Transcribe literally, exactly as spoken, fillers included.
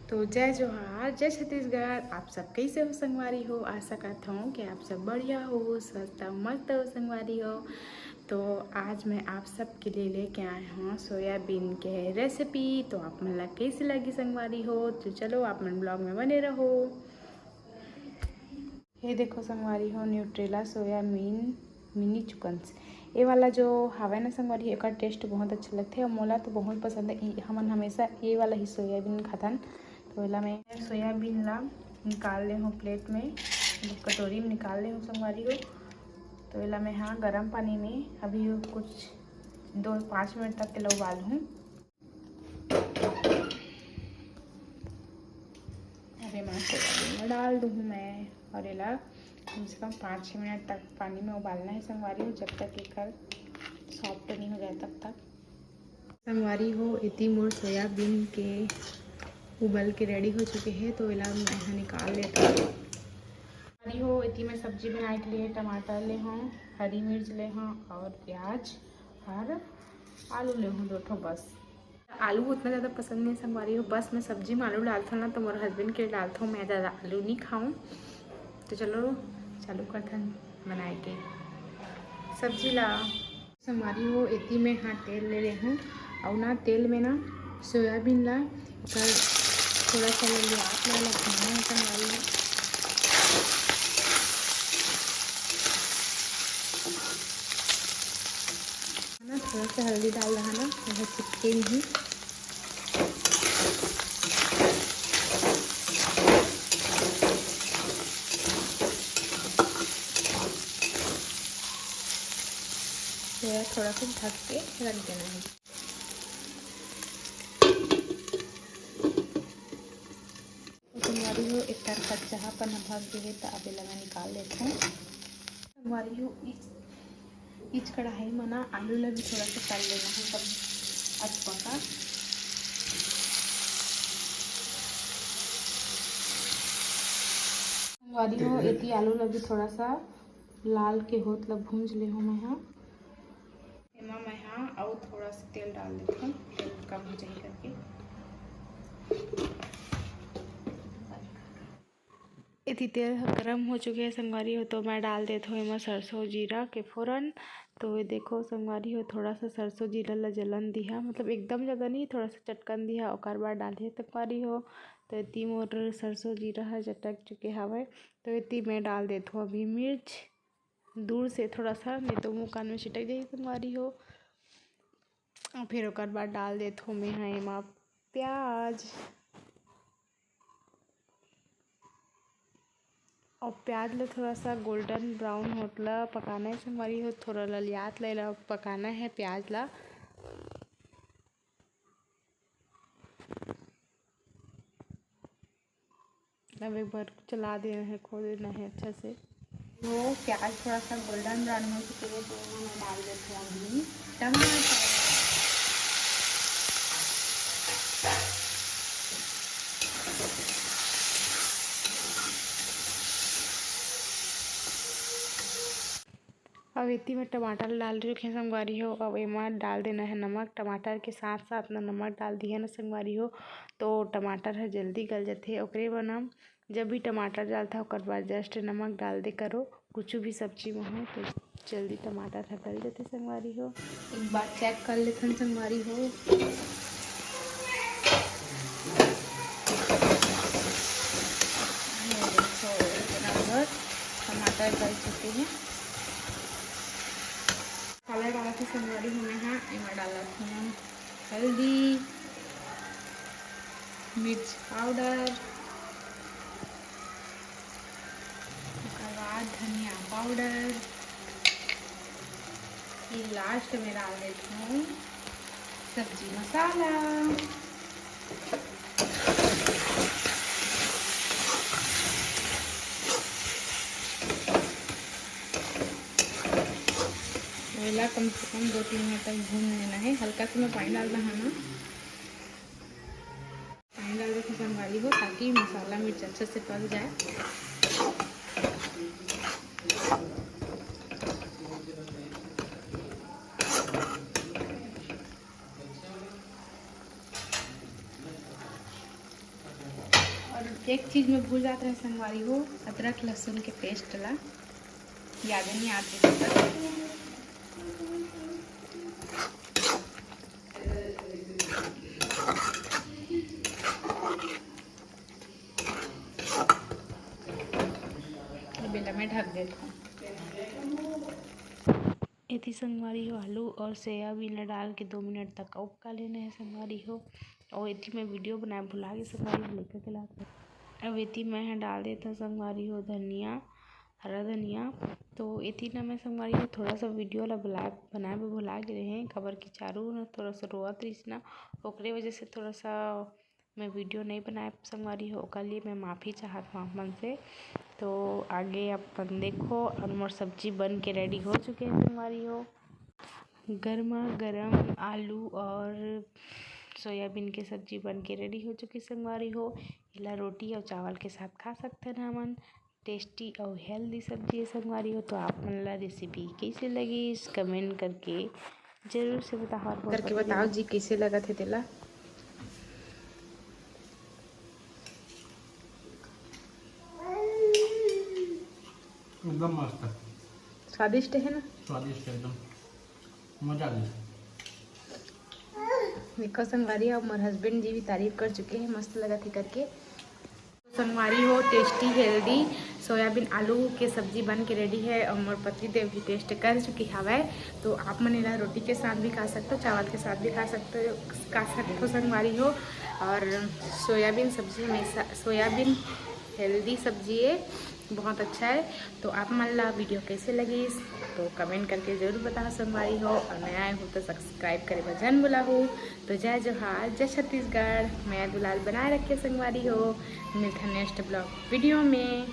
तो जय जोहार, जय छत्तीसगढ़। आप सब कैसे हो संगवारी हो? आशा करता हूँ कि आप सब बढ़िया हो, स्वस्थ हो, मस्त हो संगवारी हो। तो आज मैं आप सब के लिए लेके आए हूँ सोयाबीन के रेसिपी। तो आप मन ला कैसे लगी संगवारी हो? तो चलो आप मन ब्लॉग में बने रहो। ये देखो संगवारी हो, न्यूट्रेला सोयाबीन मिनी चिकन्स, ये वाला जो हवय ना संगवारी, एकर टेस्ट बहुत अच्छा लगथे और मोला तो बहुत पसंद है। ई-, हमन हमेशा ये वाला ही सोयाबीन खाथन। तो एला मैं सोयाबीन ला निकाल ले हूँ प्लेट में, कटोरी में निकाल ले हूँ संगवारी हो। तो एला मैं हाँ गरम पानी में अभी कुछ दो पाँच मिनट तक के लिए उबाल हूँ। अभी मैं सोयाबीन में डाल दूँ मैं और एला कम से कम पाँच छः मिनट तक पानी में उबालना है संगवारी हो, जब तक एकर सॉफ्ट नहीं हो जाए तब तक। संगवारी हो, एती मोर सोयाबीन के उबल के रेडी हो चुके हैं, तो एला मैं यहाँ निकाल लेता हूँ। संगवारी हो, एती मैं सब्जी बनाए के लिए टमाटर ले हूँ, हरी मिर्च ले हूँ और प्याज और आलू ले हूँ दो ठो बस। आलू उतना ज़्यादा पसंद नहीं संगवारी हो, बस मैं सब्जी में आलू डालता हूँ ना, तो मोर हस्बैंड के डालता हूँ, मैं ज़्यादा आलू नहीं खाऊँ। तो चलो चालू करथन बनाए के सब्जी ला। संगवारी हो, एती मैं हाँ तेल ले ले हूँ और ना तेल में ना सोयाबीन ला एकर थोड़ा सा ले ले आप ला भूनना है संगवारी हो। ना थोड़ा सा हल्दी डाल रहा ना, वह चिपके नहीं। थोड़ा सा ढक के रख देना है। संगवारी हो, एक तर कच्चापन ह भग गे हे, त अब एला मैं निकाल लेथों। संगवारी हो, इस, इस कढ़ाई में ना आलू ला भी थोड़ा सा तल लेना है, सब अचपका। संगवारी हो, एती आलू ला भी थोड़ा सा लाल के होत ला भूंज ले हूँ मैं हा। एमा मैं हा अउ थोड़ा सा तेल डाल देथों, तेल कम हो जाही करके। एती तेल ह गरम हो चुके हे संगवारी हो, तो मैं डाल देथों एमा सरसों जीरा के फोरन। तो ये देखो संगवारी हो, थोड़ा सा सरसों जीरा ला जलन दिहा, मतलब एकदम ज़्यादा नहीं, थोड़ा सा चटकन दिहा, ओकर बाद डालिहा संगवारी हो। तो एती मोर सरसों जीरा ह चटक चुके हवय, तो एती मैं डाल देथों अभी मिर्च। दूर से थोड़ा सा, नहीं तो मुँह कान में चिटक जाही संगवारी हो। और फिर ओकर बाद डाल देथों मैं हा एमा प्याज। और प्याज ला थोड़ा सा गोल्डन ब्राउन होत ला पकाना है संगवारी हो, थोड़ा ललियात ला एला पकाना है प्याज ला। अब एक बार चला देना है, खोल देना है अच्छा से। वो प्याज थोड़ा सा गोल्डन ब्राउन हो चुके हैं, तो मैं डाल देती हूँ अभी टमाटर। अब एती मैं टमाटर डाल रही हूँ संगवारी हो। अब एमा डाल देना है नमक। टमाटर के साथ साथ ना नमक डाल दिया ना संगवारी हो, तो टमाटर ह जल्दी गल जाथे। ओकरे बर ना जब भी टमाटर डालथा ओकर बाद जस्ट नमक डाल दे करो, कुछ भी सब्जी में हो तो जल्दी टमाटर ह गल जाथे संगवारी हो। एक बार चेक कर लेथन संगवारी हो। ये देखो, इतना भर टमाटर गल चुके हैं। मसाला डालत हूँ संगवारी हो मैं हा, एमा डालत हूँ हल्दी, मिर्च पाउडर, ओकर बाद धनिया पाउडर, फिर लास्ट में डाल देती हूँ सब्जी मसाला। एला कम से कम दो तीन मिनट तक भून लेना है। हल्का सा मैं पानी डाल रहा ना, पानी डाल देती संगवारी हो, ताकि मसाला मिर्च अच्छे से पक जाए। एक चीज में भूल जात रहे संगवारी हो, अदरक लहसुन के पेस्ट ला याद नहीं आते। बेला में ढक देता हूँ। एती संगवारी हो, आलू और सोयाबीन ला डाल के दो मिनट तक अउ पका लेना है संगवारी हो। और एती मैं वीडियो बनाए भुला गई संगवारी हो, लइका के लात। अब एती मैं ह डाल देता संगवारी हो धनिया, हरा धनिया। तो एती ना मैं संगवारी हो थोड़ा सा वीडियो ला ब्लॉग बनाए में भुला गए रहे, काबर कि चारू ना थोड़ा सा रोवत रहिस ना, ओकरे वजह से थोड़ा सा मैं वीडियो नहीं बनाए संगवारी हो, ओकर लिए मैं माफ़ी चाहत हूँ आप मन से। तो आगे अपन देखो, और मोर सब्जी बन के रेडी हो चुके हैं संगवारी हो। गर्मा गर्म आलू और सोयाबीन के सब्जी बन के रेडी हो चुकी संगवारी हो। एला रोटी और चावल के साथ खा सकते हैं हमन। टेस्टी और हेल्दी सब्जी है संगवारी हो। तो आप मन ला रेसिपी कैसे लगी, कमेंट करके जरूर से बताओ। और बहुत करके बताओ जी कैसे लगा थे तेला। एकदम मस्त है। स्वादिष्ट है ना? स्वादिष्ट है एकदम, मजा आ गया। देखो संगवारी, अब मोर हस्बैंड जी भी तारीफ कर चुके हैं, मस्त लगा थे करके। संगवारी हो, टेस्टी हेल्दी सोयाबीन आलू के सब्जी बन के रेडी है और मोर पति देव भी टेस्ट कर चुकी हवय। तो आप मन एला रोटी के साथ भी खा सकते हो, चावल के साथ भी खा सकते हो, खा सकते हो संगवारी हो। और सोयाबीन सब्जी हमेशा, सोयाबीन हेल्दी सब्जी है, बहुत अच्छा है। तो आप मन ला वीडियो कैसे लगिस तो कमेंट करके जरूर बताओ संगवारी हो, और नया आए हो तो सब्सक्राइब करे बर झन भुलाहू। तो जय जोहार, जय छत्तीसगढ़, मया दुलार बनाए रखे संगवारी हो। मिलते हैं नेक्स्ट ब्लॉग वीडियो में।